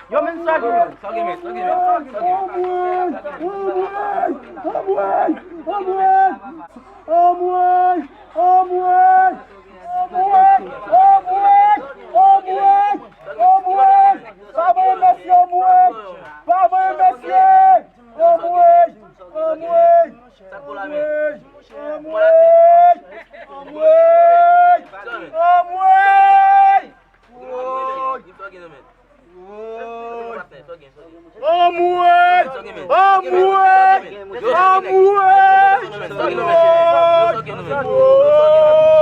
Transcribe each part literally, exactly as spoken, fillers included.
Yo, men, sa gen, men, sa gen, men, sa gen, men, sa gen, men. Anmwey! Anmwey! Anmwey! Anmwey! Anmwey! Anmwey! Anmwey! Anmwey! Pa voye mesye, anmwey! Pa voye mesye! Anmwey! Anmwey! Anmwey! Anmwey! Anmwey! Anmwey! Woy! Woy! Anmwey! Anmwey! Anmwey!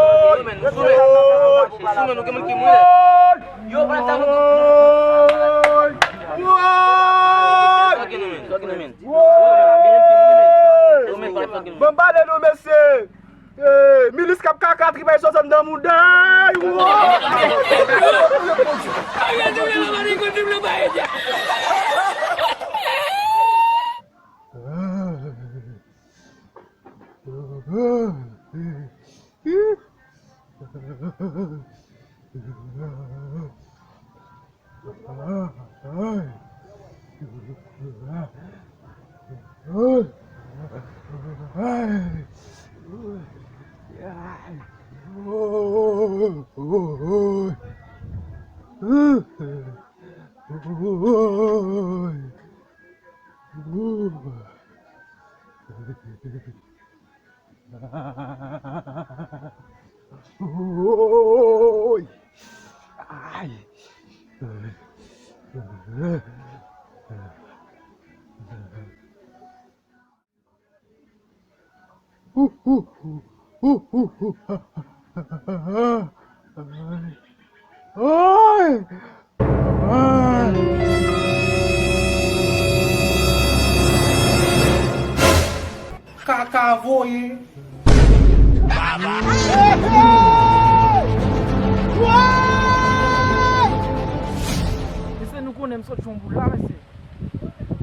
Woy! Woy! Woy! Woy! Ban m pale non, mesye! Hey, milis k ap kaka tripay sòs anndan mouda, ey, wo! Oy! Ay! Oy! Kaka voye. Mesye, nou konnen m sot jwenn boul la, mesye.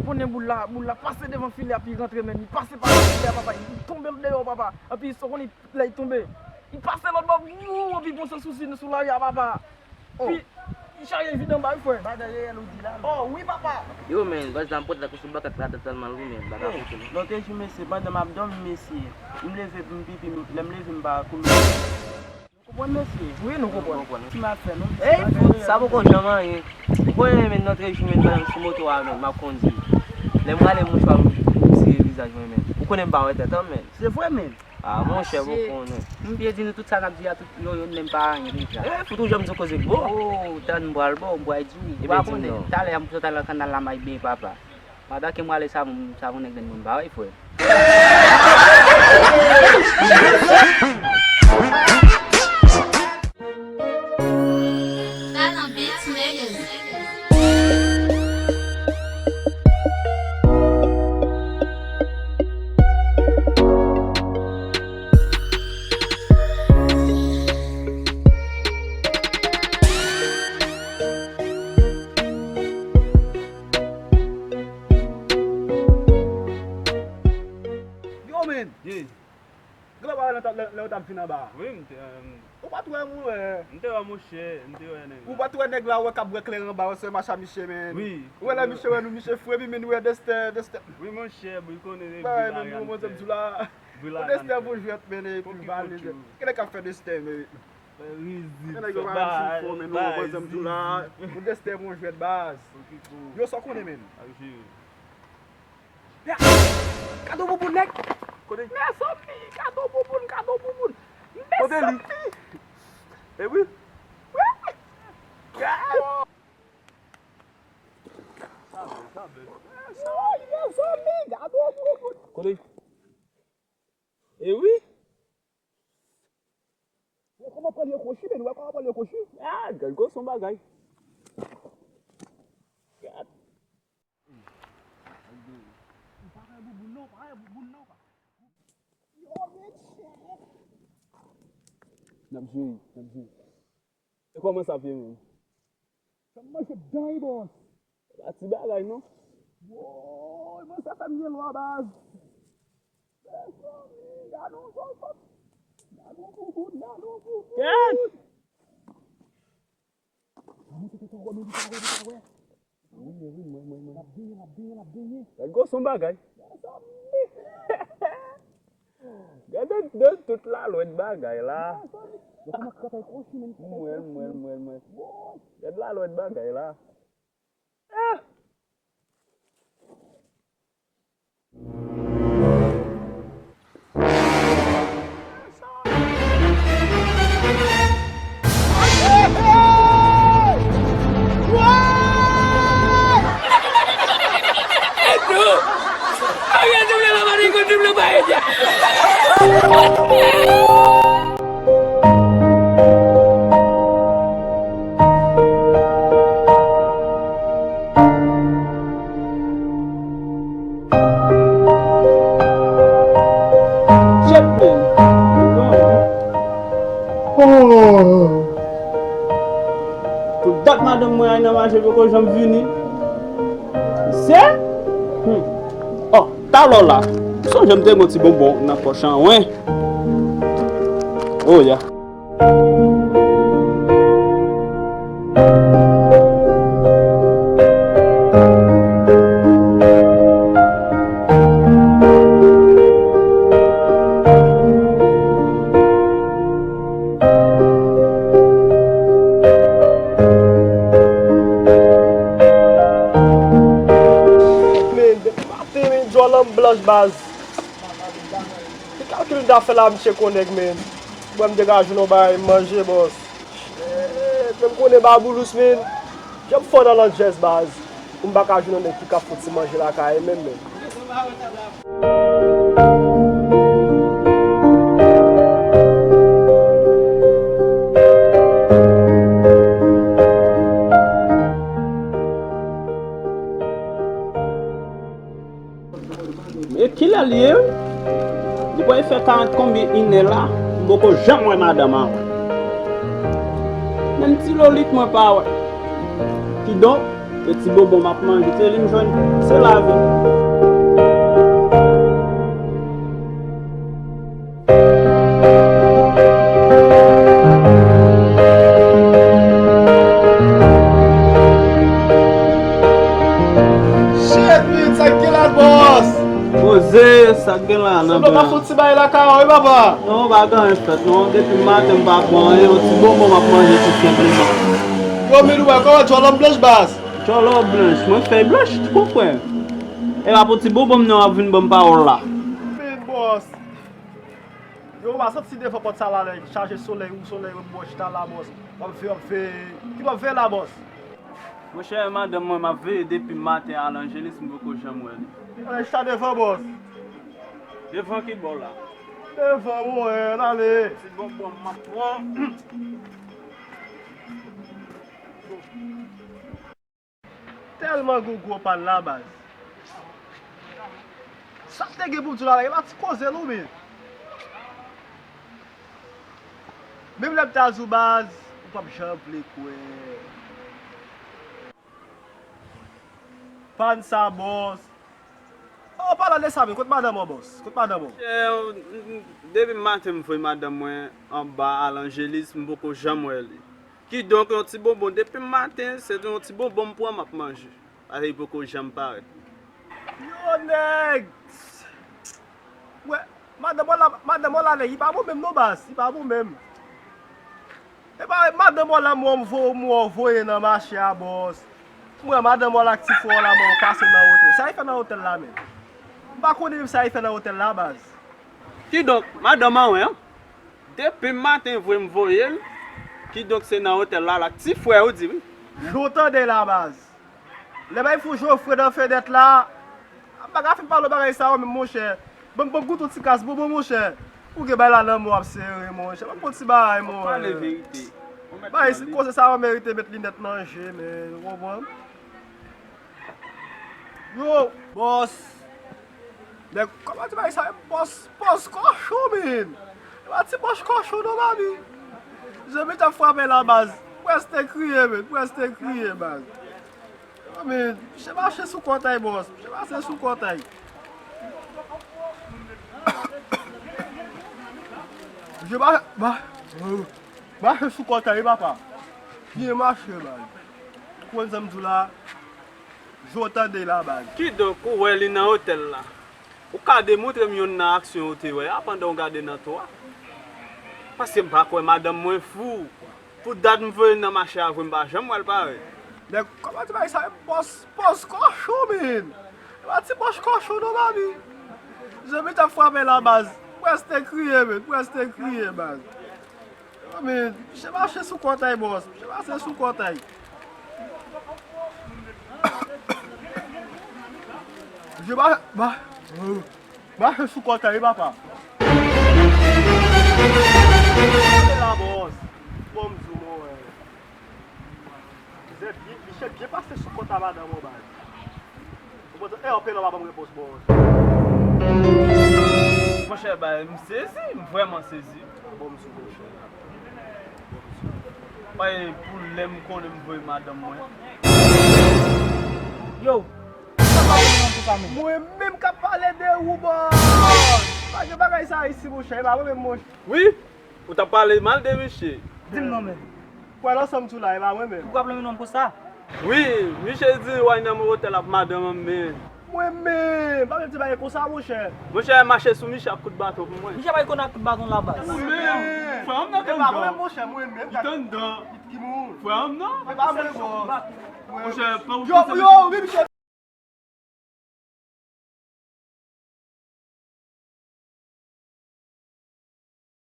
Konnen boul la, boul la pase devan filè a, epi rantre menm. Li pase pa filè a, papa. Li tonbe deyò, papa. Epi, sa w konnen, lè l tonbe, li pase lòt bò, wou, epi pran sans sou, sou lari a, papa. Oh. Epi, li chaje vide anba, wi, frè. Bagay reyèl ou di la, men. Oh, wi, papa. Yo, men, baz la, m pote la kou sou bakat la, totalman, wi, men, bagay kote, men. Lòt jou, mesye, pandan m ap dòmi, mesye, m leve, m pipi, m, lè m leve, m pa koule. Nou konprann, mesye? Wi, nou konprann. Ti m ap fè, non, mesye. Ey, fout, sa poko janm anyen. Ou konnen, men, nan trèz jou, men, pandan m sou moto a, men, m ap kondui. Lè m rale mouchwa, m, m siye vizaj mwen, men. Ou konnen m pa wè tèt an, men. Se vre, men. Ah, monchè, bon, konnen. M byen di nou tout sa n ap di a, tout yo, yo menm pa anyen deja. Eh, fout ou janm di koze gwo. Oh, tann m pral ba w, m pral di w. Ou pa konnen, talè a m sot al nan kannal la, m al benyen papa. Pandan ke m prale savon, savon nèg menm mwen pa wè, frè. Talent beats, nigga. Yo, men. Yeah. Gen lè w pa wè lè, lè, lè w t ap vin anba a? Wi, m te, em, ou pa t wè, mwen wè. M te wè, monchè, m te wè nèg la. Ou pa t wè nèg la, wè k ap bwè kleren anba, wè se macha misye, men. Wi. Ou wè lè misye wè nou, misye fou, epi men nou wè Destè, Destè. Wi, monchè, bon, ou konnen, men, nou, mwen di w la. Destè bon jwèt, men, epi valize. Gen nèg k ap fè Destè, men. Gen nèg yo pa menm sou fò, men nou, mwen di w la. Destè bon jwèt, baz. Yo, sa w konnen, men. Gado bouboun nèg. Kote? Mezanmi, gado bouboun, gado bouboun. Kote li? Mezanmi. E wi. Wi. Sa bèl, sa bèl. Woy, mezanmi, gado bouboun. Kote? E wi. Yo, kòman pran li yo kwochi, men, ou wè kòman pran li yo kwochi? Ah, gad, gwo son bagay. Gad. Ou pa wè bouboun non, ou pa wè bouboun non, pa. Yo, men chè. N ap jere, n ap jere. E kòman sa ap ye menm? Fè m manje dan wi, bòs. Se pa ti bagay, non. Woy, bòs, sa fè m gen lwa, baz. Mezanmi, gade yon zòt. Gade yon gougout, gade yon gougout. Kèt! Mwen, se te wè, men li pa wè, li pa wè. Wi, wi, mwen, mwen, mwen. L ap benyen, l ap benyen, l ap benyen. Gade gwo son bagay. Gade de tout lalwèt bagay la. Yo kòman krapay kwochi, men. Mwen, mwen, mwen, mwen. Gade lalwèt bagay la. Ah! Shit, man. Oh. Pou dat madanm mwen al nan mache poko janm vini. Se? Hmm. Oh, talò la. M sonje m te gen yon ti bonbon nan pòch an, wen. Oh, ya. Men, depi maten, men, djòl an blanch, baz. Ki kalkil m ta fè la, misye konnen, men. Bon, m te ka jwenn yon bagay manje, bòs. Shit, men m konnen Baboulous, men. Jan m fò nan Landjèz, baz. Pou m pa ka jwenn yon nèg ki ka fout ti manje lakay menm, men. Men kilè l ye? Li pral fè karant konbyen inè la, m poko janm wè madanm ankò. Menm ti lolit mwen pa wè. Kidonk, se ti bonbon m ap manje, se li m jwenn, se lavi. Shit, men, sa k gen la, bòs? Poze, sa k gen la, nan. Sanble w pa fè yon ti bagay lakay ou, wi, papa? Non, pa gen anyen fèt, non. Depi maten, m pa pran anyen, yon ti bonbon m ap manje, tou senpleman. Yo, men, ou wè, kòman djòl an blanch, baz? Djòl an blanch, mwen fèy blanch, ou konprann? E pa pou ti bonbon m nan w ap vin ban m pawòl la. Men, bòs. Yo, w a soti devan pòt sa la, lè chaje solèy, ou solèy, ou bò chita la, bòs. W ap veye, w ap veye. Ki w ap veye la, bòs? Monchè, madanm mwen, m ap veye depi maten a Lanjelis, m poko janm wè li. Ale chita devan, bòs. Devan ki bò la? Devan, mwen, ale. Ti bonbon m ap pran. Tèlman gen gwo pàn la, baz. Sa m te gen pou m di w la, e pa ti koze l, ou byen. Menm lè m ta di w, baz, ou p ap janm vle kwè. Pàn sa, bòs. O, palan de sa menm, kot madanm ou, bòs? Kot madanm ou? Chè, depi maten m voye madanm mwen anba a Lanjelis, m poko janm wè li. Kidonk, yon ti bonbon depi maten, se yon ti bonbon m pran, m ap manje. Paske li poko janm parèt. Yo, nèg! Wè, madanm ou la, madanm ou la, nèg, li pa bon menm non, baz, li pa bon menm. E pa madanm ou la, m wè w vo-, m wè w voye nan mache a, bòs. M wè madanm ou la ak ti frè w la, m wè w pase nan otèl. Sa y fè nan otèl la menm? M pa konnen menm sa y fè nan otèl la, baz. Kidonk, madanm an, wi, an. Depi maten vre m voye l, kidonk se nan otèl la, l ak ti frè ou di wi. Jan w tande la, baz. Lè bay fou jofre nan fenèt la, m pa ka fin pale w bagay sa yo menm, monchè. Ban m, ban m goute yon ti kas bonbon, monchè. Ou gen bay la nan men w ap sere, monchè. Ban m yon ti bagay, monchè. Pale verite. Bay si koze sa yo merite met linèt nan je, men, ou konprann? Yo, bòs. Nèg, kòman ti bagay sa ye? Bòs, bòs kòchon, men. E pa ti bòs kòchon non, mami. Zanmi t ap frape la, baz. Pwès te kriye, men, pwès te kriye, baz. Yo, men, misye mache sou kòtay, bòs. Misye mache sou kòtay. Misye ma-, ma-, mache sou kòtay, papa. Byen mache, baz. Ou konn sa m di w la? Jan w tande la, baz. Kidonk, ou wè li nan otèl la. Ou ka demontre m yonn nan aksyon ou te wè a pandan w gade nan to a? Paske m pa kwè madanm mwen fou. Pou dat m voye l nan mache a vre, m pa janm wè l parèt. Nèg, kòman ti bagay sa ye? Bòs, bòs kòchon, men. E pa ti bòs kòchon non, mami. Zanmi t ap frape la, baz. Pwès te kriye, men. Pwès te kriye, baz. Yo, men, misye mache sou kòtay, bòs. Misye mache sou kòtay. Misye ma-, ma-, mache sou kòtay, papa. Gade la, bòs. Bon, m di w, mwen. Misye byen, misye byen pase sou kont a madanm ou, baz. Ou konprann? E, anpil nan pa ban m repons, bòs. Monchè, bay, m sezi, m vrèman sezi. Bon, m sou, monchè. Bay, pou lè m konnen m voye madanm mwen. Yo, sa pa vin nan tout sa, men. Mwen menm k ap pale de ou, bòs. Pa gen bagay sa isi, monchè. E pa mwen menm, monchè. Wi, ou t ap pale mal de misye. Di m non, men. Kwè nan sa m di w la, e pa mwen menm. Ou ap lonmen non konsa? Wi, misye di w al nan otèl ap madanm an, men. Mwen menm, pa menm ti bagay konsa, monchè. Monchè, mache sou misye ak kout baton pou mwen. Misye pa konn ak kout baton la, baz. Ou menm, frè m nan. E pa mwen menm, monchè, mwen menm. Li t anndan. Ki moun? Frè m nan. E pa mwen, bòs. Monchè, pa ou yo, yo, wi, misye.